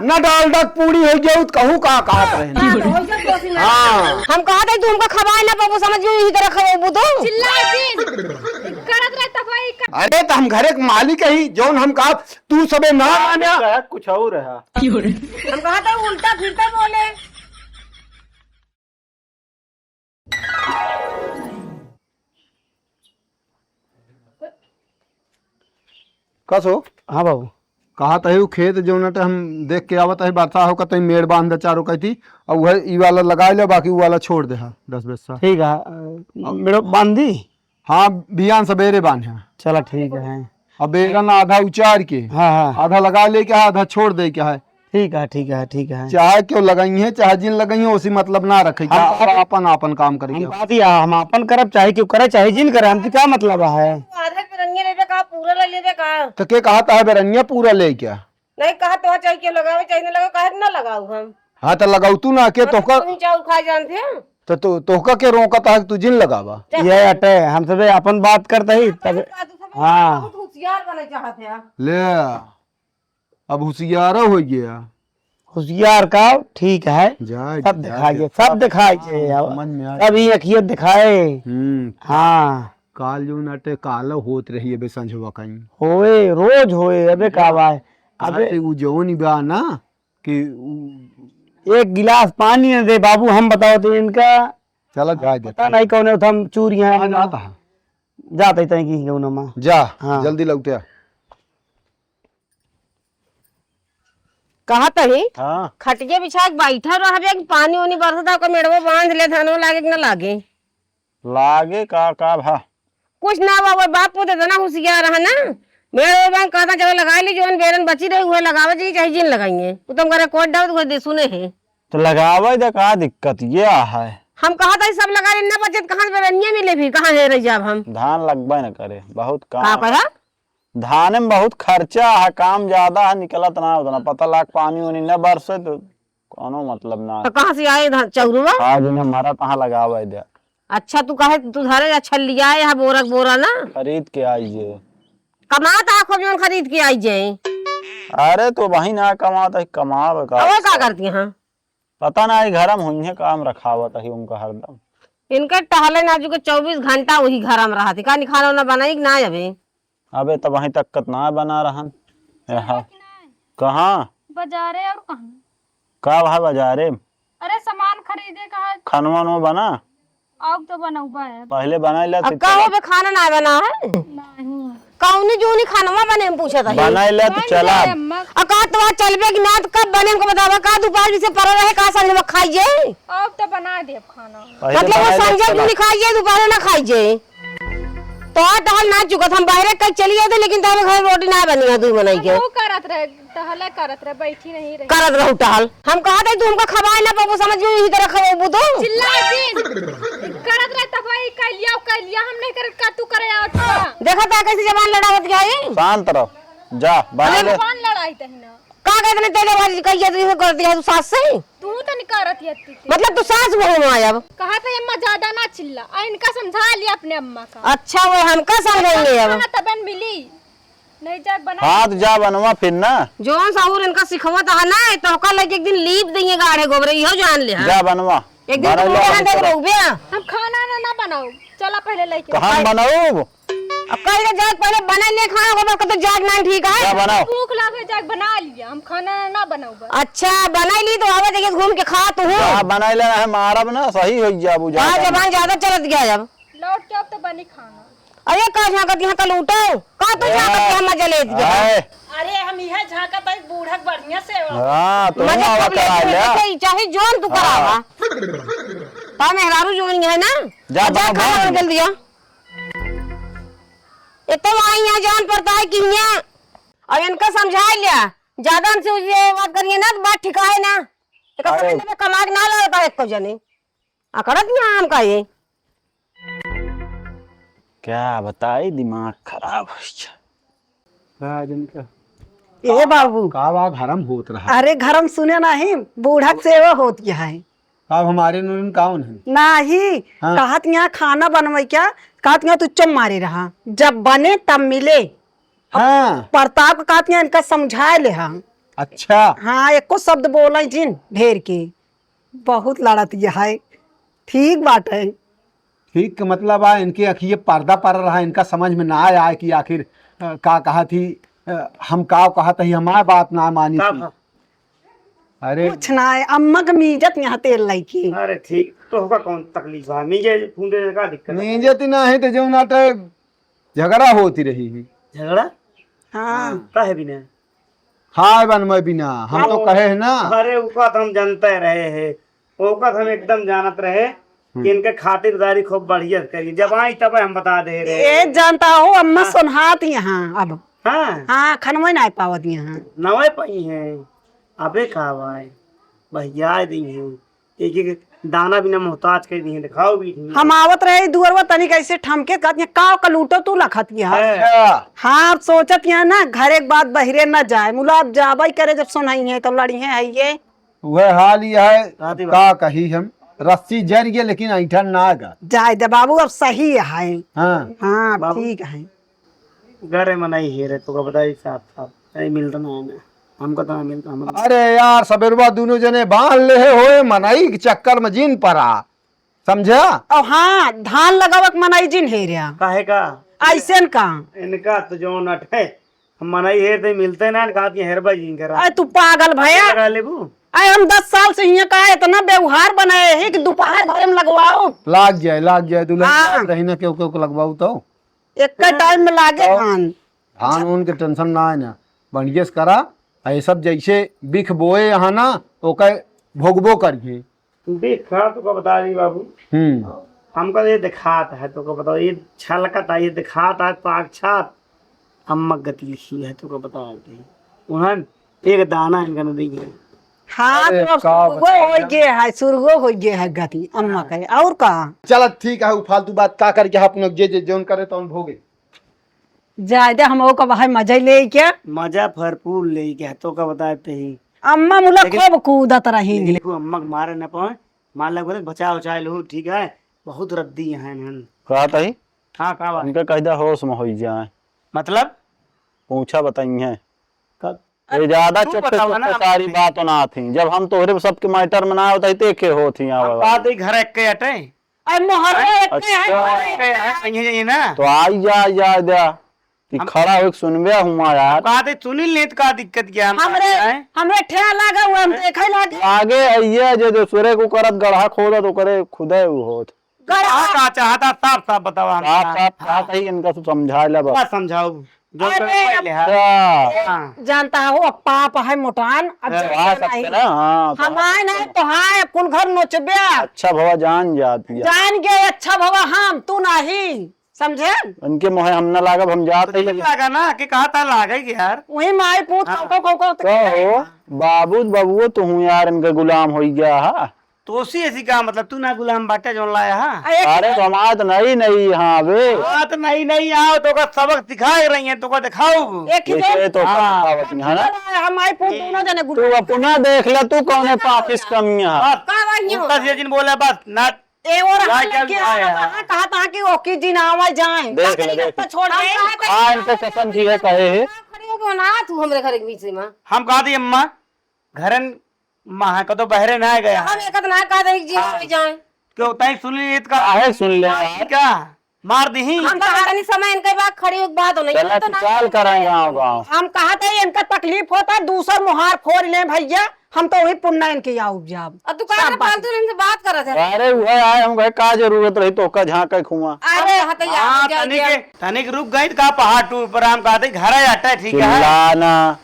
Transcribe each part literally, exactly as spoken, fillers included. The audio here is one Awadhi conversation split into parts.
ना डालडा क पूड़ी होइ जाऊ त कहूँ का कहत रहे। हाँ, तो होइ जाऊ, कोसी ना। हाँ। हम कहत है तू हमका खवाए ना पाबू, समझ गई, यही तरह खवाबू तू। चिल्ला जिन। करत रहे तब वही कर- अरे तो हम घरे के मालिक ही, जौन हम कहा तू सबे ना मान्या। कहा कुछ और है। हम कहत है उल्टा फिरता बोले। कस हो? हाँ बाबू। कहा तही उ खेत जौन अटे हम देख के आवत है, बरसा हो कतई मेड़ बांध दे चारों कती, और वह ई वाला लगाइ ले, बाकी उ वाला छोड़ दे हा, दस बीस सा। ठीक है, अ, मेड़ बांध दी? हाँ, बिहान सबेरे बांध है। चला ठीक है। अब बेरन आधा उचार के, हाँ, हाँ। आधा लगाइ ले के है, आधा छोड़ दे के है। ठीक है, ठीक है, ठीक है। चाहे केउ लगाई है, चाहे जिन लगाई है, उसी मतलब ना रखे, हम क्या कहत आपन, आपन काम करे हम क्या? कहत ही, हम आपन करब, चाहे केउ करे, चाहे जिन करे, हमसे क्या मतलब है? आधा बेरनिया लेबे का, पूरा ले लेबे का? तो के कहत है बेरनिया पूरा ले क्या? नहीं, कहत तो चाहे केउ लगावे, चाहे ना लगावे, काहे ना लगाऊ हम? हाँ, तो लगाऊ तू ना के, हाँ, तोहका तू ही चाउर खाए जानते हैं। तो, तो, तोहका के रोकत है कि तू जिन लगावा? ये अटे, हम सबे आपन बात करत ही, तब, हाँ। बहुत होशियार बने चाहत है। ले। अब होशियार हो गया। होशियार का ठीक है। जाए, सब जाए दिखाइए, दे। सब दिखाइए। हाँ, समझ में आ तब ये अखियत दिखाए। हम्म। हाँ। काल जो नाटे कालो होत रही अबे संझवा कहीं। होए, रोज होए, अबे का बाय? अबे अबे उ जौन बा ना कि उ एक गिलास पानी न दे बाबू, हम बताओ तो इनका चला जाए दे। पता नहीं कौन है, हम चूरिया हाँ, जाता है। जाता ही तय की जौन मा। जा, हाँ। जल्दी लौटे आ। कहत ही, हाँ। खटिया बिछा के बैठल रहबे कि पानी उनी बरसत, ओकर मेड़वा बांध ले, धनवा लागे कि ना लागे? लागे का, का भा? कुछ ना बा, वो बाप पुत इतना होशियार रहा ना, मेड़वा बांध कहता, "चलो लगाइ ली, जौन बेरन बची रही, उहे लगावे जी, चाहे जिन लगाइए।" वो तुम करे कोट डाउट, वो दे सुने है। तो लगावे दे, का दिक्कत ये है? हम कहत ही सब लगाइ ली, ना बचत कहाँ से बेरनिया मिले फिर, कहाँ हेरे जाब हम? धान लगबे न करे, बहुत काम। का कहा? धाने में बहुत खर्चा है, काम ज्यादा है, निकलत ना उतना। पता लाग पानी उनी न बरसे तो कौनो मतलब ना है। तो कहाँ से आए धान चौरुआ? आज इन्हें मरा तहाँ लगावे दे। अच्छा, तू कहे तू धरे अच्छा लियाए है बोरा के बोरा ना? खरीद के आई जे। कमात है खूब जौन खरीद के आई जे। अरे तो वही ना कमात है, कमावे का। और का करती हैं? पता ना, ई घर में हुइहे काम रखावत ही उनका हरदम। इनके टहले ना जो के चौबीस घंटा वही घर में रहत ही। का निखाना ना बनाई कि ना अबे? अबे तब वहीं तक कत ना बना रहन। यहाँ। कहाँ? बाजारे और कहाँ? का वहाँ बाजारे? अरे सामान खरीदे का है। खनवा नवा बना? अब तो बनौबा है। पहले बनाई ला, अब फिर का चला। होबे, खाना ना बना है? नहीं। कौनी जूनी खानवा बने, हम पूछत हई। बनाई ला तो बन चला। जाए, अम्मा। अब का तो चलबे कि ना, तो कब बने, हमको बतावा, का दोपहर से पड़ा रहे, का संझवा खाई जे? अब तो बना देब खाना। पहले मतलब वो बनाई ला, संझा चला। जूनी खाई जे, दोपहर ना खाई जे। तो टहल ना चुकत, हम बाहरे कहीं चली जाते, लेकिन तब घर रोटी ना बनी है, दू मनई के। वो करत रहे। टहले करत रहे, बैठी नहीं रही। करत रहू टहल। हम कहत हई, तू हमका खवाए ना पाबू, समझ गई, यही तरह खवाबू तू। चिल्ला जिन। करत रहे तब वही कह लिया, कह लिया, हम नहीं करत, का तू करे आवत बा? देखत है कैसे जबान लड़ावत गई। शांत रहो, जा, बना अरे ले। कौन लड़ाई तही ना? का कहत नहीं तेरे भाजी कहिए तू इसे करती है तू सास से? तू तो नहीं करत है तू। मतलब तू सास बहू में आयब। कहत है अम्मा ज्यादा ना चिल्ला, आ इनका समझा लिया अपने अम्मा का। अच्छा वो हमका समझाएंगे अब। खाना तबन मिली। नहीं जाए बना। हाँ, तो जा बनवा फिर ना। जौन साहूर इनका सिखवत है ना, तो ओकर लगे एक दिन लीप देंगे गाढ़े गोबरे, इहो जान ले, हाँ। जा बनवा। एक दिन बना तो ले, मुंह हम देख चलो। रहुबे। हम खाना ना, ना बनाओ, चला पहले लेके। तो हम बनाऊब? अब कहीं के जाए पहले बना ले खाना, ओकर बाद तो जाग नहीं ठीक है। जा बनाओ। भूख लागे, जाग बना लिया, हम खाना ना, ना बनाओ बस। अच्छा, बना ली तो आवे देखिए घूम के खा तू। जा बना ले, हम मारब ना, सही हो जाबू, जा हाँ, बना। जबान ज्यादा चलत गया अब। लौट के अब तो बनी खाना। अरे का झांकत यहाँ का लूटो? का तू झांकत यहाँ मजा लेत गया? अरे हम इहे झांकत हई बूढ़क बढ़िया से हो। हाँ, तू मजा खूब लेत गया। चाहे जोन तू करावा। हाँ। का मेहरारू जोन है ना? जा जा खाना बना जल्दी आ। एक तो वहाँ यहाँ जान पड़ता है कि यहाँ, अब इनका समझा लिया, ज्यादा हमसे ये बात करिए ना तो बात ठिकाए ना। एक अरे। कमा के ना लगता है एक जने। अकड़त यहाँ हम का ये? क्या बताई, दिमाग खराब हो गया। का दिन का? ए बाबू। का बा घरम होत रहा? अरे घरम सुने नहीं, बूढ़क से वो होत गया है। अब हमारे नून काउन है? नहीं, हाँ। कहत यहाँ खाना बनवे क्या, कहत यहाँ तू चुप मारे रहा, जब बने तब मिले। हाँ। प्रताप का कहत यहाँ इनका समझाए ले हाँ। अच्छा। हाँ, एको शब्द बोले जिन ढेर के। बहुत लड़त यह है। ठीक बात है। ठीक के मतलब आ, इनके अखिए पर्दा पड़ रहा है, इनका समझ में ना आया है कि आखिर, अ, का कहा थी, अ, हम का कहा थी, हमार बात ना मानी तब थी। अरे कुछ ना है, अम्मा के मीजत यहाँ तेल लइकी। अरे ठीक, तो होगा कौन तकलीफ है? मीजे फूंदे का दिक्कत है? मीजत ही ना है तो जो ना तो झगड़ा होती रही है। झगड़ा? हाँ। काहे बिना? हाय बन मैं बिना, हम तो ओ, कहे है ना। अरे ओका तो हम जानते रहे हैं, ओका तो हम एकदम जानत रहे कि हम्म। इनके खातिरदारी खूब बढ़िया से करी, जब आई तब हम बता दे रहे हैं। ए जानता हो अम्मा हाँ। सोनहात यहाँ अब। हाँ। हाँ, खनवे ना पावत यहाँ। नवे पाई हैं, अबे का भाई, भैया दी हैं। एक एक दाना बिना मोहताज कर दिए, दिखाओ भी नहीं। हम आवत रहे दुअरवा तनिक ऐसे ठमके कहत, "ये काव का लूटो तू लखत यहाँ?" है। अच्छा। हाँ, अब सोचत यहाँ ना, घर एक बात बहिरे न जाए, मुला अब जाबा ही करे, जब सुनाई है तो लड़ी है, है ये। वह हाल ही है, राधे का बाबा। कही हम, रस्सी जर गया लेकिन ऐंठन ना गा। जाए दे बाबू, अब सही है। हाँ। हाँ, बाबू। ठीक है। गरे मनई हेरे, तोका बताई साफ साफ, नहीं मिलता ना है ना, हमको तो ना मिलता, हम अरे यार, सबेरवा दोनों जने बांध ले होए, मनई के चक्कर में जिन परा, समझा? और हाँ, धान लगावक मनई जिन हेरे। काहे का? ऐसे न का? इनका तो जो नट है, हम मनई हेर दे मिलते ना, कहा कि हेरबा जिन करा। अरे तू पागल भया। लगा लेबू। अरे हम दस साल से हियां का इतना व्यवहार बनाए है कि दोपहर भर में लगवाओ। लाग जाए, लाग जाए, दुल्हन हाँ। रही ना, क्यों, क्यों लगवाऊ तो? एक टाइम में लागे तो धान। धान उन के टेंशन ना है ना, बढ़िया से करा। आ ये सब जैसे बिख बोए यहाँ ना, ओके भोगबो करिए। बिख खा तो का बता दी बाबू। हम्म। हमका ये दिखात है, तो का बताओ, ये छलकत है, ये दिखात है, साक्षात अम्मा गति लिखी है, तो का बता दी। उन्हें एक दाना इनका न दी है। हाँ, अरे, तो अब का सुरगो बताई हो हम? गए है, सुरगो हो गए है गति अम्मा के, और का? चल ठीक है, उ फालतू बात का करके अपने जे, जे जोन करे तौन भोगे। जायदे हम ओका भाई मजा ही ले क्या? मजा भरपूर ले क्या, तो का बताए ते ही। अम्मा मुला लेकिन खूब कूदत रही। लेकिन देखो, अम्मा के मारे न पावे, मान लग बोले बचाव चाहे लो, ठीक है, बहुत रद्दी हैं हम। का तही? हाँ, का बात? उनके कह दे होश में होई जाए। मतलब? पूछा बताई है। कब? ये ज्यादा तू चुप्पे बतावा ना, चुप्पे हम सारी बात ना थी। जब हम तोहरे सबके मैटर में ना होता ही, ते के होत ही हम आवा बात वाली। ही घर एक के अटे। अरे मोहल्ला एक के है। अच्छा। एक के है, कहीं जाइए ना। तो आई जा, आई जा, आई जा। कि हम खड़ा होके सुनबे हुआ यार। बात है, सुनी लेत का दिक्कत क्या हम हमरे, हैं? हमरे ठेला लगा हुआ, हम देखे लागे। लागे है ये जो दूसरे को करत गढ़ा खोदत ओकरे खुदे उ होत। गढ़ा का चाहता साफ साफ बतावा हम। साफ साफ हाँ। कहा कही इनका सब समझा ले बस। का समझाओ? जो अरे, कर पहले है। अच्छा। हाँ। जानता हो, अब पाप है मोटान, अब अरे, जानता आ सकते नहीं। ना, हाँ, तो हम आए नहीं तो हाँ, कुल घर नोचब्या। अच्छा भवा जान जाती है। जान गए, अच्छा भवा हम, तू नहीं, समझे? इनके मोहे हम ना लागब, हम जात ही नहीं लगे। लगा ना, कि कहा था लागे कि यार। वही माई पूत हाँ। खो, खो, खो, खो। कहो, बाबू, बबुओ तो हूँ यार, इनका गुलाम हो गया है। तो उसी ऐसी का मतलब, तू ना गुलाम बाटे जौन लाया हा? अरे, अरे, तो हमार तो नई, नई यहाँ बे। हाँ, तो नई, नई आओ, तो का सबक सिखाए रही हैं, तो का दिखाओ। एक ही ये, जौन ये तो हाँ। का बतावत नहीं, है ना? हम आई पूत दोनों जने गुलाम। तू अपना देख ले, तू कौन है पापिस कमी है? बस, का वही हो? उल्टा सीधा जिन बोला, बस, ना। ए, और लाइक हाँ, लगे क्या आया? हाँ, कहा था कि ओकी जिन आवा जाए। देख ले, का करी, देख। तो छोड़ दे। हाँ, इनके कसम जी है, कहे है। खड़ी हो गयो ना तू हमरे घर के बीच में। हम कहा थी, अम्मा, घरन महा कदो बहरे ना गया हम है। एक ना कह दे जी हाँ। हो जाए। क्यों तई सुन ली इत का? काहे सुन ले यार? का? मार दही। हम तो हर समय इनके बात खड़ी एक बात नहीं चला तो ना। चाल कराए गाँव गाँव। हम कहा थे इनका तकलीफ होता है, दूसर मुहार फोड़ ले भैया, हम तो वही पुन्ना इनके यहाँ उपजाब। अब तू काहे सब बात। फालतू इनसे बात करत है? अरे उहे आए हम कहे का जरूरत रही तो का झांके खुआ। अरे हाँ, तो हाँ, यार, जा, तनिक, जा। तनिक रुक गई तो का पहाड़ टूट पर हम कहते घर आए अट्टा ठीक है। चिल्लाना।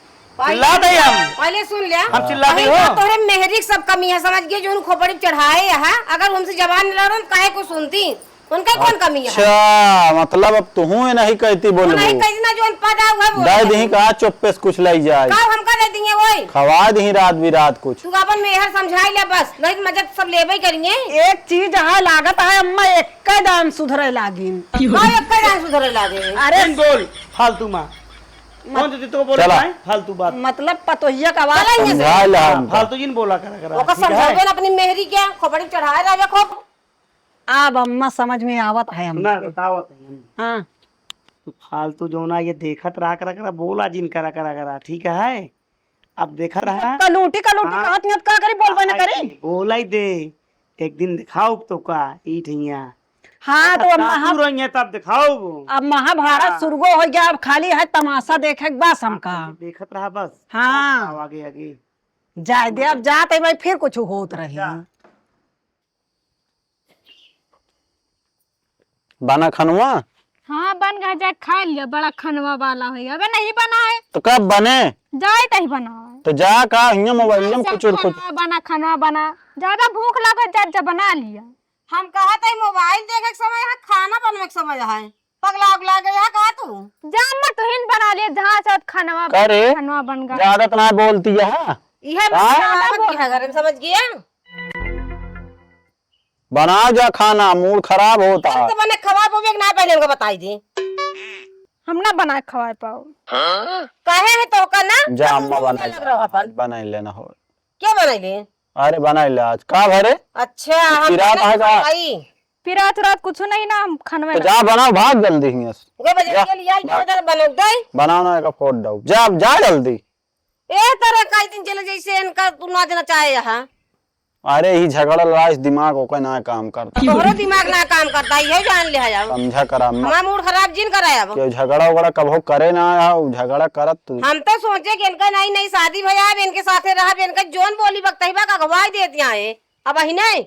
चिल्ला दे हम। पहले सुन ले। हम चिल्ला दे वही हो। तो तोहरे मेहरी के सब कमी है, समझ गए, जो उन खोपड़ी पे चढ़ाए है, अगर हमसे जबान न लड़न, काहे को सुनती? उनका कौन कमी है? अच्छा, मतलब अब तुहू ये नहीं कहती बोलबू। नहीं कहती ना, जो हम पदा हुआ बोल दे दही कहा चुप्पे से कुछ लाई जाए। का हमका दे दिए वही? खवा दही रात बिरात कुछ। तू अपन मेहर समझाई ले बस, नहीं तो मजा सब लेबे करिए। एक चीज है, लागत है अम्मा एक दान सुधरे लागिन। का एक दान सुधरे लागे? अरे जिन बोल, फालतू माँ। मत- कौन तो जितको बोले चला। है? फालतू बात। मतलब पतोहिया का आवाज चला, ये समझा ले हाँ, हमको। फालतू जिन बोला करा करा, ओका ठीक है? समझावे ना अपनी मेहरी क्या? खोपड़ी चढ़ाए रहे खूब। अब अम्मा समझ में आवत है हमको। ना, बतावत है हम। हाँ। तू फालतू जो ना ये देखत रहा करा करा, बोला जिन करा करा करा, ठीक है? अब देखा रहा। कलूटी, कलूटी हाँ। कहत नियत का करी, बोलबे न करी। आई, बोलाई दे। एक दिन दिखाओ तो का, ई ठैया। हाँ, तो अब अब महा- सासू रहिए तब दिखाओ। अब महाभारत हाँ। शुरू हो गया, अब खाली है तमाशा देखे के बस हमका। हाँ, देखत रहा बस। हाँ। अब आगे, आगे। जाए दे, अब जात है भाई, फिर कुछ होत रही। जा। बना खनवा? हाँ, बन गया, जाए खा लिया, बड़ा खनवा वाला है। अबे नहीं बना है। तो कब बने? जाए तही बनावे। तो जा का हियां मोबाइल में सब कुचुर कुचुर। खनवा बना, खनवा बना। ज्यादा भूख लगे, जा, जा बना लिया। हम कहत है मोबाइल देखे के समय है, खाना बनवे के समय है। पगला उगला गया का तू? जा अम्मा, तुहिन बना लिया, जहाँ से खनवा का रे? खनवा बन गया। ज्यादा तो ना बोलती है। इहे हाँ? ज्यादा बोल। घर में समझ गया। बनाओ जा खाना, मूड खराब होता है। तो मने खवा पावे कि ना, पहले हमको बताई दे। हम ना बना के खवाए पाओ। काहे है तो का ना? जा अम्मा बनाई लग रहा अपन। बनाई लेना हो। क्या बनाई ले? अरे बनाई ले आज। का भरे? अच्छा, हम पिरात बनाई है का? खवाई। पिरात उरात कुछ नहीं ना, हम खनवे तो ना। जा बनाओ, भाग जल्दी हियां से। ओके, बजे जा। के लिया, जा। इधर बनोग दे। बनाओ ना, एका फोड़ दो। जा, जा जल्दी। ए तरह कई दिन चले जैसे इनका तू ना देना चाहे यहाँ। अरे, ई झगड़ा लड़ाई से दिमाग ओकर ना काम करता। तोहरो दिमाग ना काम करता, इहे जान ले जाओ। समझा करा अम्मा। हमार मूड खराब जिन कराया अब। केहू झगड़ा उगड़ा कबहू करे ना आया, उ झगड़ा करत तू। हम तो सोचे कि इनका नई नई शादी भया है, इनके साथे रहा, इनका जोन बोली बकतही बा, अगवाई देत यहाँ है। अब अही नहीं।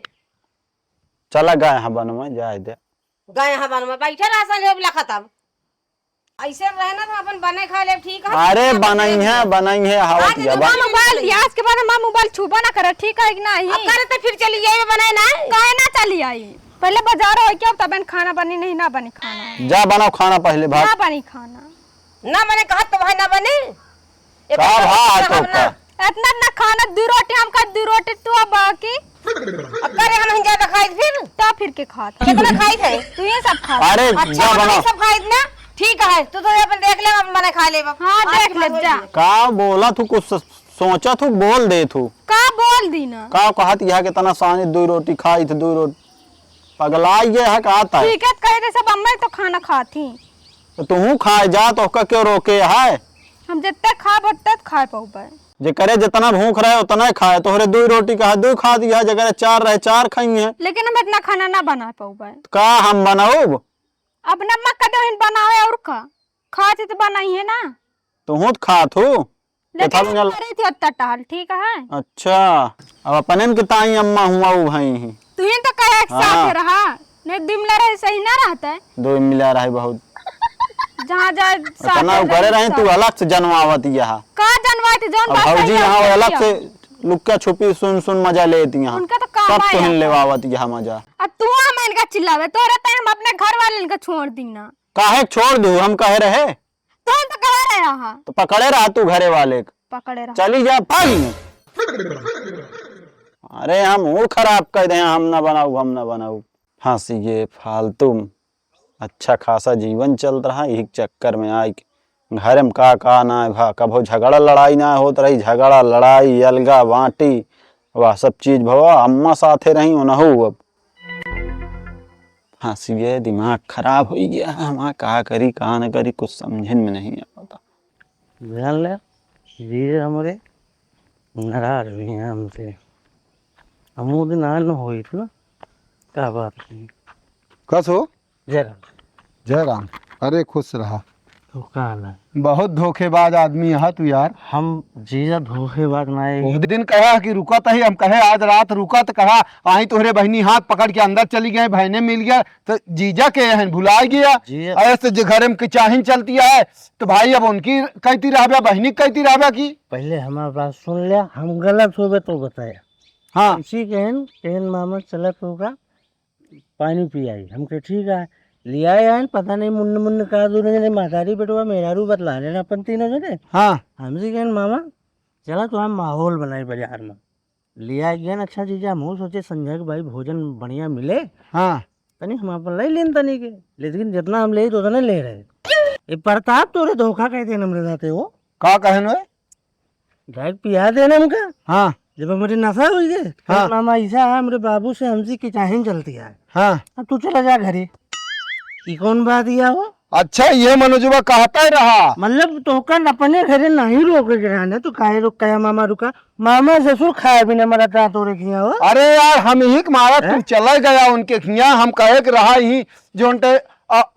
चला गए हैं बनवा, जाए दे। गए हैं बनवा, बैठे रहा संगे बिला खतम। ऐसे रहे ना तो अपन बने खा ले, ठीक है? अरे अपन बनई है, बनई है, हवा आज की तो हवा। हम मोबाइल, आज के बाद हम मोबाइल छूबा ना करे, ठीक है कि नहीं? अब करे तो फिर चली जाए, बनाए ना। काहे ना चली आई? पहले बाजार हो क्या, तब खाना बनी, नहीं ना बनी खाना। जा बनाओ खाना पहले, भात। ना बनी खाना। ना बने कहत तो भाई ना बने। का एकर भात मतलब होता? इतना ना खाना, दू रोटी हम खा, दू रोटी तू अब बाकी। अब करे हम ज्यादा खाई फिर? तो फिर के खात? कितना खाई थे? तू ये सब खा। अरे, अच्छा, जा हम बनाओ। ये सब खाई ना? ठीक है, तू तो अपन देख ले, हम मने खा लेब। हाँ, आज देख के ले, बाद जा। का बोला तू, कुछ स-, सोचा तू, बोल दे तू। का बोल दी ना? का कहत यह कितना सानी दो रोटी खाई थे, दो रोटी। पगलाई ये है, कहत है। ठीक है, कह दे सब, अम्मा तो खाना खाती। तो तू खाए जा, तो ओका क्यों रोके है? हम जितने खाब, उतने खाए पाउबे। जेकरे जितना भूख रहे, उतना ही खाए। तोहरे दुई रोटी कहा, दुई खा दिया, जेकरे चार रहे, चार खाई है। लेकिन हम इतना खाना ना बना पाउबे। का हम बनाउब? अब नम्मा कदे हिन बनावे और का? खात ही तो बनाई है ना। तू तो खात हो। लेकिन केथा हम बिना करे थे उतना टहल, ठीक है? अच्छा, अब अपने के ताई अम्मा हुआ उ भाई ही। तू ही तो कहे एक हाँ। साथ रहा, नहीं दिमला रहे सही ना रहता है। दो मिला रहे बहुत। जहाँ जाए साथ इतना रहे, उगरे रहे, सब। तू अलग से जनवावत यहा। का जनवाई थी, जौन अब बात भौजी सही है, यहाँ वो अलग किया। से लुक्का छुपी सुन सुन मजा लेती यहाँ। उनका तो काम सब आया। तुहिन लेवावत यहा मजा। अब तू हम इनका चिल्लावे, तोरे ताई हम अपने घर वाले इनका छोड़ दी ना। काहे छोड़ दू, हम कहे रहे। तो हम तो कहे रहे हाँ। तो पकड़े रहा तू घरे वाले के। पकड़े रहा। चली जा, भाग नहीं। अरे हम मूड खराब कर दे, हम ना बनाऊ, हम ना बनाऊ। फांसी ये फालतू में अच्छा खासा जीवन चलत रहा, यही चक्कर में आइ के घर में का का ना भा, कभो झगड़ा लड़ाई ना होत रही, झगड़ा लड़ाई अलगा बांटी, वह सब चीज भवा, अम्मा साथे रही उनहू। अब फांसी ये दिमाग खराब होइ गया, हम का करी का न करी, कुछ समझन में नहीं आवता। जान ले, ये हमरे नाराज हुई हैं हमसे। हम वो दिन आए न होई थी ना, का बात नहीं। कस हो? जय राम। जय राम। अरे खुश रहा। तो का हाल है? बहुत धोखेबाज आदमी है तू यार। हम जीजा धोखेबाज ना है। उस दिन कहा कि रुका तही, हम कहे आज रात रुका तो कहा आई तोहरे बहनी हाथ पकड़ के अंदर चली गए, बहने मिल गया तो जीजा के हैं भुला गया। जी। ऐसे जे घर में किचाहिन चलती है तो भाई अब उनकी कहती रहबे, बहनी कहती रहबे की। पहले हमार बात सुन लिया, हम गलत होबे तो बताया। हाँ। इसी कहन, कहन मामा चलत होगा, पानी पी आई। हम कहे ठीक है, ले आए हैं, पता नहीं मुन्न मुन्न का दोनों जने महतारी बेटवा मेहरारू बतला रहे हैं अपन तीनों जने। हाँ। हमसे कहन मामा चला तो हम माहौल बनाई बाजार में। लिया गया ना, अच्छा जीजा, हम सोचे संजय के भाई भोजन बढ़िया मिले। हाँ। तनी हम अपन ले लेन तनी के, लेकिन जितना हम ले तो उतने ले रहे। ये प्रताप तोरे धोखा कहते हैं हमरे साथे वो। का कहन ओए? डायरेक्ट पिया देना हमका। हाँ। जब हमरे नशा हुई गए, हाँ। मामा ऐसा है, हमरे बाबू से हमसे किचाहिन चलती है। हाँ। अब तू चला जा घरे। ये कौन बात या हो? अच्छा, ये मनोजवा कहता ही रहा। मतलब, तोहका अपने घरे नहीं रोके के रहा ना, तो काहे रोक कहा मामा रुका? मामा ससुर खाए बिना मरत रहा तोरे किया हो। अरे यार, हम ही के मारा तू हैं? चला गया उनके खिया, हम कहे के रहा ही, जो उनटे, अ,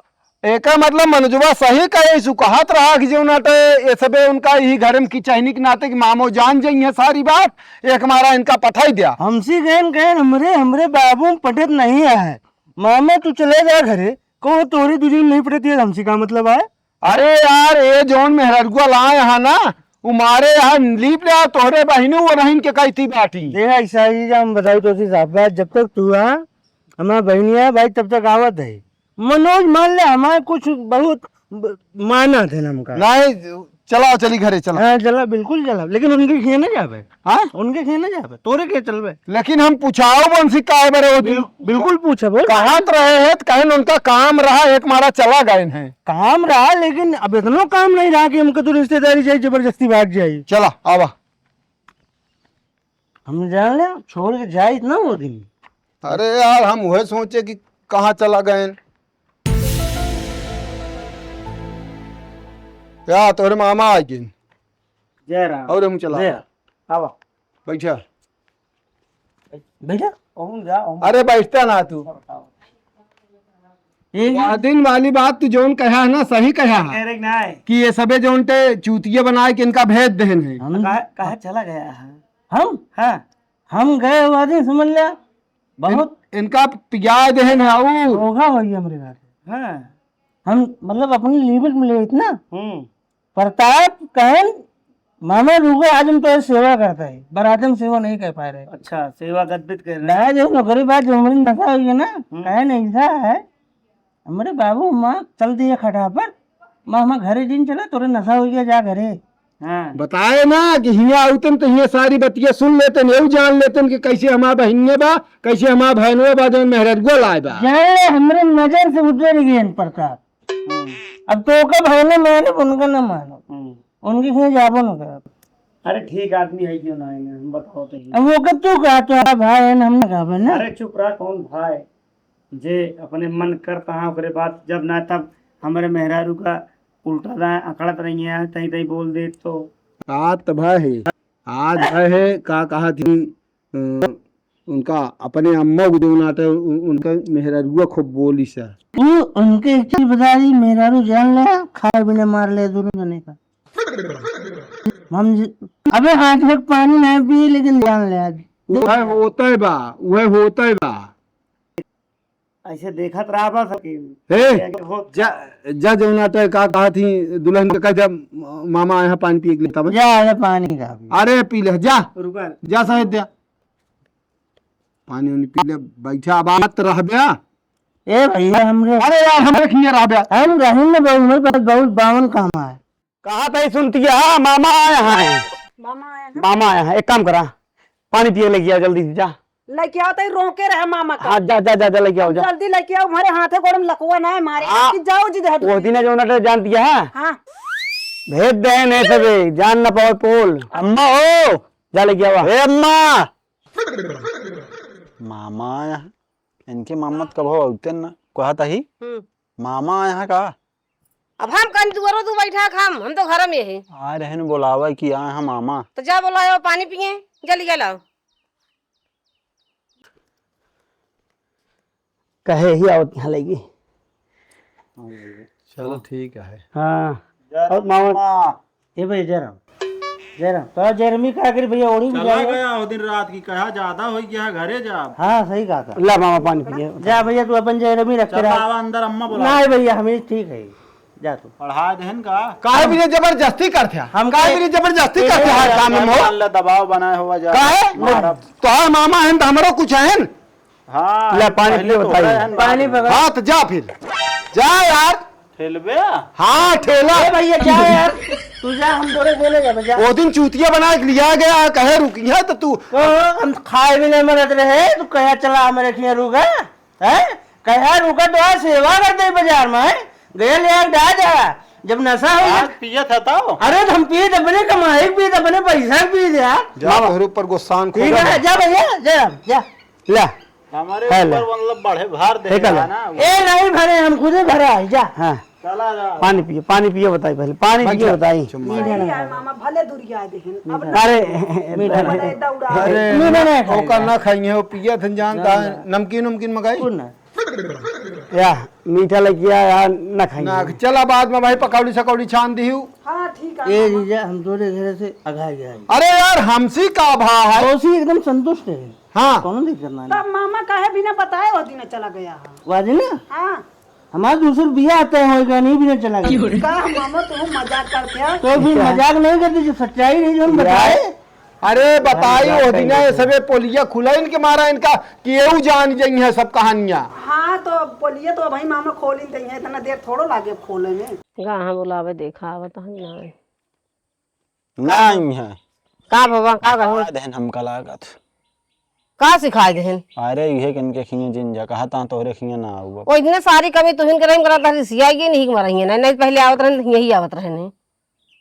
एका मतलब मनोजवा सही कहे, इसु कहत रहा कि जो उनटे, ये सबे उनका यही घर में की चहनी के नाते कि मामो जान जाइए सारी बात, एक मारा इनका पठाई दिया। हमसे कहन, कहन, हमरे, हमरे बाबू में पटत नहीं है। मामा, तू चले जा घरे, कहो तोहरे दू दिन नहीं पटत है, हमसे का मतलब है? अरे यार, ये जौन मेहररुआ लाए हा ना, उ मारे यहाँ लीप ले, तोहरे बहिनी वो रहीन के कहती बाटी। देख, ऐसा ही हम बताई तो सी साहब बात, जब तक तू आ, हमार बहिनी आ भाई, तब तक आवत है। मनोज मान ले, हमारे कुछ बहुत ब-, मानत है हमका। नहीं, चला, चली घरे, चला। हाँ, चला, बिल्कुल चला, लेकिन उनके खेने जाबे। हाँ? उनके खेने जाबे, तोरे के चलबे। लेकिन हम पूछाओ बंसी काहे बरे वो दिन? बिल-, बिल्कुल पूछे, बोल। कहत रहे हैं, तो कहेन उनका काम रहा, एक मारा चला गए हैं। काम रहा, लेकिन अब इतनो काम नहीं रहा कि हमके तो रिश्तेदारी जाई, जबरदस्ती भाग जाई। चला, आवा। हम जान ले, छोड़ के जाई ना वो दिन। अरे यार, हम वह सोचे कि कहाँ चला गए। या तोरे मामा आ गए। जय राम। और हम चला। जय राम। आवा। बैठा। बैठा। ओम जा, ओम। अरे बैठता ना तू। ये वह दिन वाली बात तू जौन कहा है ना, सही कहा है। कह रहे कि ना है। कि ये सबे जौन ते चूतिया बनाए के इनका भेज देहन है। हम कहा, कहा चला गया है? हम? हाँ। हम गए हुआ दिन समझ लिया। बहुत इन-, इनका पिया देहन है और धोखा हो गया हमरे साथ। हाँ। हम मतलब अपनी लिमिट में ले इतना। हम्म। प्रताप कहन, "मामा रुको, आज हम तो सेवा करता है, बरात में सेवा नहीं कर पा रहे।" अच्छा, सेवा गदबित कर रहे हैं। ना, जो नौकरी बात जो हमारी नशा हुई है ना, हम्म। कहन ऐसा है, हमरे बाबू माँ चल दिए खटापर, माँ हमार घरे जिन चला, तोरे नशा हुई गया, जा घरे। हाँ। बताए ना कि हियाँ आउतन तो हियाँ सारी बतिया सुन लेतन, यहू जान लेतन कि कैसे हमार बहिनिया बा, कैसे हमार बहनवा बा, जौन मेहररुआ लाए बा। जान ले, हमरे नजर से उतर गए प्रताप। हम्म। अब तो ओकर भाई ने माने, उनका ना मानो। हम्म। उनके कहीं जाबो ना करब। अरे ठीक आदमी है क्यों ना है, हम बताओ तो ही। अब वो कब तू कहा तो भाई है, हम ना कहबे ना। अरे चुप रहा, कौन भाई? जे अपने मन करता है ओकरे बात, जब ना तब हमरे मेहरारू का उल्टा दाएं अकड़त रही है, तई तई बोल दे तो। आज तो भाई है, आज भाई है, का कहा थी, अ, उनका अपने अम्मा को देवना था, उ-, उनका मेहरारुआ खूब बोली सा। उ उनके एक चीज बता दी, मेहरारू जान ले, खाए बिना मार ले दोनों जने का। हम ज-, अबे हाथ में पानी नहीं पिए, लेकिन जान ले आज। वह होता है बा, वह होता है बा। ऐसे देखत रहा बा सबके। हे, ये हो- जा, जा जौना तो का कहा थी दुल्हन के कह दे, मामा आए हैं पानी पिए के लिए तब। जा, जा पानी का पी। अरे पी ले, जा। रुका। जा साहेब दे। पानी उनी पी ले, बैठा अब आत रह बे। ए भैया, हमरे अरे यार, हमरे खिया रह बे। हम रही न बहुत, हमरे पास बहुत बावन काम है। कहा तई सुनती है, हाँ, मामा आए हैं। मामा आए हैं। मामा आए हैं, एक काम करा, पानी पिए लेके आओ जल्दी से, जा। लेके आओ, तई रोके रहे मामा का। हाँ, जा, जा, जा, जा, लेके आओ, जा। जल्दी लेके आओ, हमारे हाथे गोड़ में लकवा ना है मारे, हाँ। कि जाओ जी, देहट वो दिन है जो उन्हें जानती है, हाँ। हाँ। भेज दे, नहीं सबे, जान ना पाओ पोल। अम्मा हो, जा लेके आओ। ए अम्मा। मामा आया, इनके मामा तो कबो आते ना, कहा था ही। हम्म। मामा आया है का? अब हम कहीं दुआरो तू बैठा खाम, हम तो घर में ही। आ रहे न बोलावे कि आए हैं मामा। तो जा बोलाओ, पानी पिए, जल्दी जा लाओ। कहे ही आवत यहाँ लगी। चलो ठीक है। हाँ। जय और मामा। मामा। ए भाई जयराम, जयराम, तो जयरामी का करी भैया, ओढ़ी भी चला जाए। गया वो दिन रात की, कहा ज्यादा हो गया, घरे जा। हाँ, सही कहा था। ला मामा पानी पिए। जा भैया, तू अपन जयरामी रख के चला रहा। आवा अंदर, अम्मा बुला। नहीं भैया, हमें ठीक है, जा तू। पढ़ा देहन का? काहे बिना जबरदस्ती करते हैं? हम काहे के- बिना जबरदस्ती ए, करते हैं हर काम में हो? मान ले, दबाव बनाए हुआ जा। काहे? मारब। तोहार मामा है तो हमरो कुछ है न? हाँ, ले, पानी पहले पिए तो बताइए। उठाए हैं पानी बात। पकड़। हाँ, तो जा फिर। जा यार। ठेलबे? हाँ, ठेला। ए भैया, जा यार। तू जा, हम तोरे खेले जाबे, जा। वो दिन चूतिया बना के लिया गया, कहे रुकी है तो तू। ओ, हम खाए भी नहीं मरत रहे, तू कहा चला हमारे खिया रुका? हैं? कहा रुका तो आज सेवा कर दे बाजार में, हैं? गया ले आके डाल जा। जब नशा हो गया। आज पिए था तो? अरे, तो हम पिए तो अपने कमाई, पिए तो अपने पैसा पिए थे यार। जा, तोहरे ऊपर गुस्सान खो ठीक है, गया। जा भैया, जा, जा। ले। हमारे है ले। ऊपर मतलब बढ़े भार दे ठीक है रहा ले। ना। ए, नहीं भरे, हम खुदे भरा है, जा। हाँ। चला जा। पानी पिए, पानी पिए बताई पहले, पानी पिए बताई। चुम्मा। अरे यार मामा, भले दुरिया देहिन। अब ना अरे, मीठा भले ना। दौड़ा। अरे, मीठा ना खाई ओकर ना। ना खाइए, वो पिए थन जानता है, नमकीन उमकीन मंगाई। कुछ ना। या, मीठा लगिया यार, ना खाइए। ना, चला बाद में भाई पकौड़ी सकौड़ी छान दिहू। हाँ, ठीक है ए मामा। जीजा, हम तोरे घरे से अघा जाए। अरे यार, हमसी का भा है? ओसी एकदम संतुष्ट है। हाँ। कौनो दिक्कत ना है। तब मामा काहे बिना बताए वो दिन चला गया है? वाजिन ना? हाँ। हमार दूसर बियाह तय होइगा, नहीं बिना चला गया। का मामा, तू मजाक करते हो? तो फिर मजाक नहीं करते, जो सच्चाई रही, जो हम बताए। अरे बताई, ओ दिना ये सबे पोलिया खुला इनके मारा इनका, कि एहू जान जइहैं सब कहानियाँ। हाँ, तो पोलिया तो अबहीं मामा खोलिन तइहैं, इतना देर थोड़ो लागे खोले में। गाहाँ बुलावे, देखा आवत हन ना। ना आई है। का बाबा, का कहूँ? सिखाए देहन हमका लागत। का सिखाए देहन? अरे, इहे के इनके खिए जिन जा, कहा ता तोहरे खिए ना आऊ अब। ओ, इतने सारी कमी तुहिन के रहीम करत हरी, सियाई के नहीं के मारा हिए ना, नहीं पहले आवत रहन, यही आवत रहन।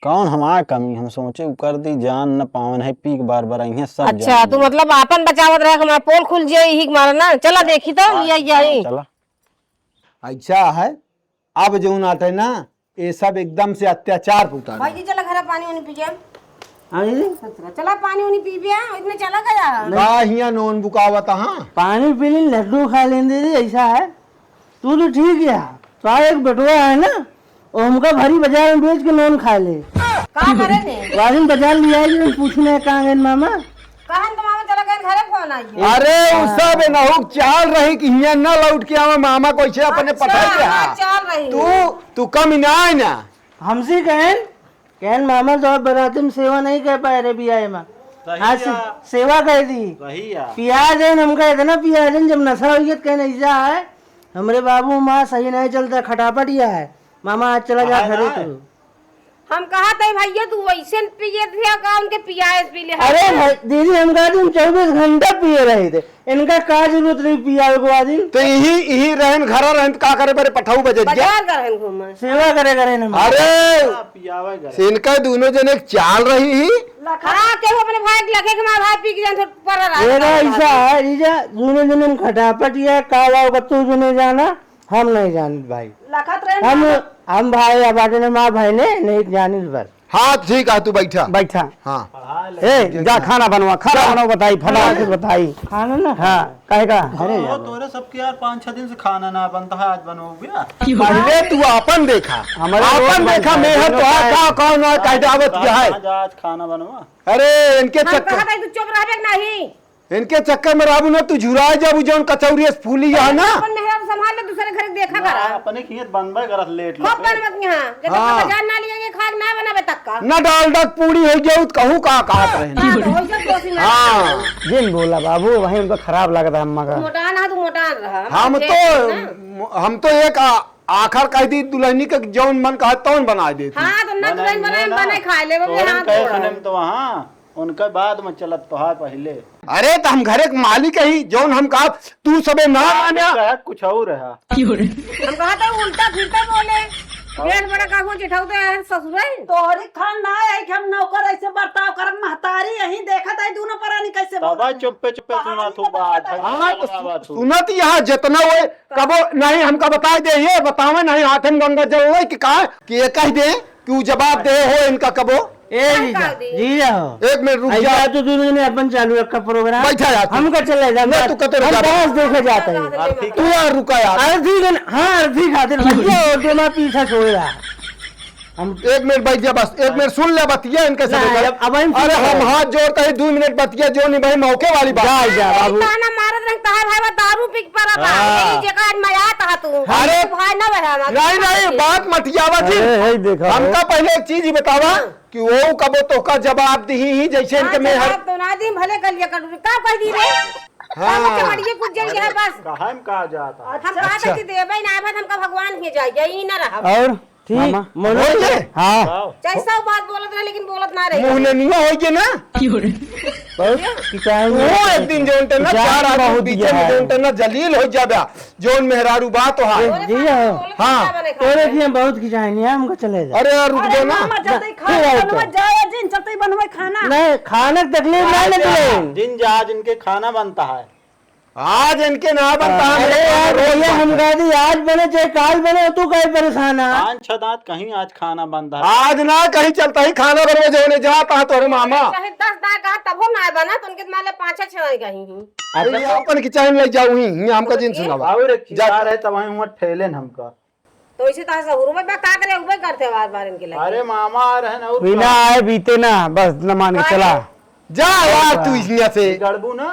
कौन हमार कमी? हम सोचे उ कर दी, जान न पावन है, पी के बार बार आई हैं, सब अच्छा, जान तू ली। मतलब आपन बचावत रहे, हमार पोल खुल जाए, यही के मारा ना। चला देखी तो, हाँ, लिया जाए। चला। अच्छा है, अब जौन आटे ना, ये सब एकदम से अत्याचार पे उतारे। भाई जी, चला घरे पानी उनी पी के। हाँ दीदी। ससुरा, चला पानी उनी पी पिया, इतने चला गया। का हियाँ नोन बुकावत हाँ? पानी पी ली, लड्डू खा लें दीदी, ऐसा है। तू तो ठीक है, तो एक बेटवा है ना, वो हमका भरी बाजार में बेच के नोन खा ले। का करे ने? वाजिन बाजार लिया है, पूछने कहाँ गए मामा? कहन तो मामा चला गए घरे, फोन आई है। अरे, उ सब एनहु चाल रही कि हियाँ न लौट के आवा, मामा कैसे अपने अच्छा, पठाई के हाँ, हा। चाल रही। तू, तू कम ही ना आए ना। हमसे कहन, कहन मामा तो अब बराती में सेवा नहीं कर पाए रे बियाह में। सही आज से है। सेवा कर दी। सही है। पिया देन हमका इतना पिया देन, जब नशा हो गया तो कहन ऐसा है, हमरे बाबू माँ सही नहीं चलता, खटापट यह है। मामा आज चला जा कहा घरे ना। तू। हम कहा थे भैया तू वैसे न पिए थे का उनके पियाए से पी ले अरे हट। भाई, दीदी हम कहा तुम चौबीस घंटा पिए रहे थे, इनका का जरूरत रही पियावे को आदि? तो यही, यही रहन घर रहन तो का करे बरे पठाऊ बजे दिया? बाजार का रहन घूमे। सेवा करे करे न। अरे हाँ, पियावे करे। इनका दोनों जने एक चाल रही ही। हाँ, केहू अपने भाई के लगे के हमारा भाई पी के जान पर रहा। मेरा ऐसा है, जीजा, दोनों जने में खटापट या का वाव का तू जो नहीं जाना, हम नहीं जानित भाई। लखत रहे हम, ना। हम भाई अब बाटे ने माँ भाई ने नहीं जानित बस। हाँ, ठीक है, तू बैठा। बैठा। हाँ। ए, जा खाना बनवा, खाना जा। बनवा बताई, फला कुछ बताई। खाना ना हाँ, कहे का? अरे तोरे सबके यार पाँच छह दिन से खाना ना बनता है, आज बनवाओ भैया। पहले तू आपन देखा, हमारे आपन देखा, मैं है तो का कौन और कह दावत क्या है? जा, आज खाना बनवा। अरे, इनके हम चक्कर कहा था, तू चुप रहबे कि नहीं? इनके चक्कर में रहबू ना, तू झुराए जाबू, जौन कचौरी से फूली है ना। अपन मेहरारू संभाल ले, दूसरे घर देखा ना, करा। अपने खियत बनबे करत लेट खूब लगे। बनबत यहाँ, जब तक हाँ। बाजार ना लिए, ये खाक ना बनावे तक का। ना डालडा के पूरी हो जाऊ, त कहूँ का कहत रहे। हाँ, तो हो जाओ, दोषी ना। हाँ। जिन बोला बाबू, वही उनको खराब लगता है अम्मा का। मोटान है, तू मोटान रहा। हम हम तो, ना। हम तो एक आ-, आखर कह दी दुल्हनी के जौन मन कहा तौन बना देती। हाँ, तो ना ना, दुल्हन ना, बनाए, ना, बने खा ले, वो तोहरे हाथ कहे जोड़ा। सुने में तो वहाँ उनका बाद में चलत तोहार पहिले। अरे, त हम घरे के मालिक ही, जौन हम कहा, तू सबे ना मान्या। कहा कुछ और है। हम कहा था उल्टा फिरता बोले। गेट बड़ा का हो जेठाऊ तो यार ससुरे। तोहरी खान ना है कि हम नौकर ऐसे बर्ताव करब, महतारी यहीं देखत है दोनों परानी कैसे तबा बोलत हैं। चुप्पे चुप्पे सुना तू बात है, हाँ, तो बात हो। सुनत यहाँ जितना वो कबो नहीं हमका बताए दे, ये बतावे नहीं हाथ में गंगा जल ले कि कहा कि ये कह दे कि वो जवाब दे हो इनका कबो। ए हम जीजा, कर दी। जीजा हो। एक मिनट रुक जा। ऐसा तो दोनों ने अपन चालू रखा प्रोग्राम। बैठा यार तू। हमका चले जा, ना, तू कतो हम रुका। बहस देखे जाते हैं। अरे ठीक तू है। यार रुका यार। अरे ठीक है ना, हाँ, अरे ठीक है, फिर भैया, और दो माँ पीछा छोड़ रहा। हम एक मिनट बैठ जा बस, एक मिनट सुन ले बतिया इनके ना, सब का। अब, अब हम अरे सुन हम ले। हाथ जोड़ते हैं, दो मिनट बतिया जो नहीं भाई, मौके वाली बात। जा, जा, बाबू। ताना मारत रहे, तार भाई बा दारू पी के परा बा। हाँ। यही जगह आज मैं आता तू। अरे, तू भाई ना बहरा, नहीं, नहीं, बात मटियावा जी। अरे, हे देखा हमका हो। पहले एक चीज ही बतावा। हाँ। कि वो कबो तोहका जवाब दिही ही, जैसे इनके हाँ, मेहर जवाब तो ना दी, भले गलिया कटोरी। का कह दी रे? हाँ। हम के मड़िए कुछ जाइए है बस। कहाँ में कहा जाता है? हम कहा अच्छा। था कि देबे ना, बस हमका भगवान के जाइए, ई ना रहा। और ठीक, मामा। मनोज? होइए? हाँ। चाहे सौ बात बोलत रहे, लेकिन बोलत ना रहे। मुँह ने नियो होइए ना? बहुत किचाइन वो है। एक दिन जो उनटे ना किचाइन चार आदमी बहुत पीछे में है। जो उनटे ना जलील हो जाबे। जौन मेहरारू बा तोहार। ए, जी हाँ। हाँ। तोरे जी हम बहुत खिंचाए नहीं है, हमको चले जा। अरे यार, रुक अरे जा ना। मामा, जल्दी ना, खाना फिर आओ बनवा तो। जाए, जिन चलते बनवे खाना। नहीं, खाना के तकलीफ नहीं ना तुझे। जिन जहाज इनके खाना बनता है। आज इनके ना बनता है, अरे मेरे यार, भैया, हम कह दी, आज बने चाहे काल बने, तू काहे परेशान है? पाँच छह दांत कहीं आज खाना बनता है। आज ना कहीं चलता ही खाना बनवे, जो होने जाता है तोरे मामा। चाहे दस दांत कहा तबो ना बना, तो उनके माले पाँच छह छह कहीं ही। अरे, ये अपन की चैन ले जाऊ ही, ये हमका जिन सुनावा। और एक जा। चीज है, तब वहीं हुआ ठेले न हमका। तो इसे तो सहुर में बता करे, उबे करते बार बार इनके लगे। अरे मामा आ रहे ना, और बिना का? आए बीते ना, बस न मान के चला। जा यार, तू इसमें से। बिगड़बू ना।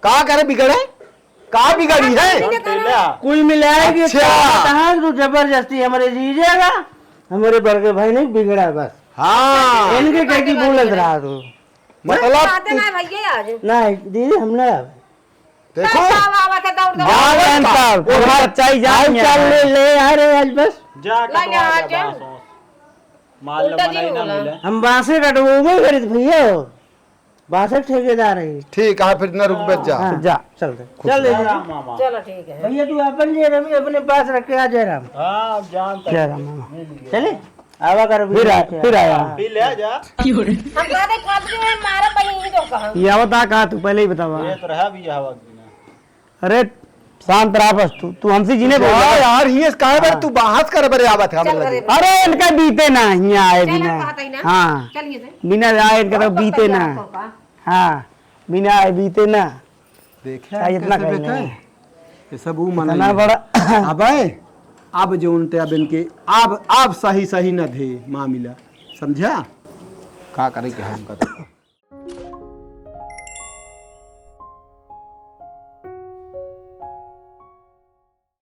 का करे बिगड़े? का बिगड़ी है? कौन ठेला? कोई मिलाएगी अच्छा। कहाँ तू जबरदस्ती हमारे जीजे का, हमारे बड़के भाई नहीं बिगड़ा बस। हाँ। इनके कह के बोलत रहा तू। मतलब बातें तू ना भैया आज। नहीं, दीदी, हम ना आवे। देखो। तब का बाबा के दौड़ दौड़। जाओ बहन साहब, तुम्हारा चाय जान हाल चाल ले, ले आ रहे आज बस। जा ला, कटवा ला, ले जा। बांस वांस। माल उल्टा लमनाई दिन ना होला। मिले। हम बांसे कटवावे करित भैया हो। बांसे ठेकेदार है। ठीक है, फिर ना रुक बच जा। हाँ, जा, चल दे। चल दे। जय राम मामा। चलो ठीक है। भैया तू अपन जय राम अपने पास रख के आ जय राम। हाँ, अब जानता जय है। राम मामा। मिल गया। चले? आवा कर फिर आ-, फिर आया। हाँ। फिर ले जा। हम कहते कब जो है मारा पहले ही तो कहा। ये आवत आ कहा तू पहले ही बतावा। ये तो रहा भी हवा की ना। अरे शांत रहा बस तू, तू हमसे जीने बोल हाँ रहा। यार, हिये से काहे बर हाँ। तू बाहस करे बरे आवत है चल हमरे घरे लगे? बरे। अरे इनका बीते ना, हियाँ आए चल, बिना। हम कहते ही ना। हाँ। चल ये से। बिना आए इनका तो बहुत बीते पसंद है ना। आपको का। हाँ, बिना आए बीते ना। देखे चाहे जितना कैसे कहीं बेटा नहीं। है? ये सब वो इतना मनाई। बड़ा अबे, अब जो उनते अब इनके, अब, अब सही, सही न धे मामला, समझा? का करे के हम कर?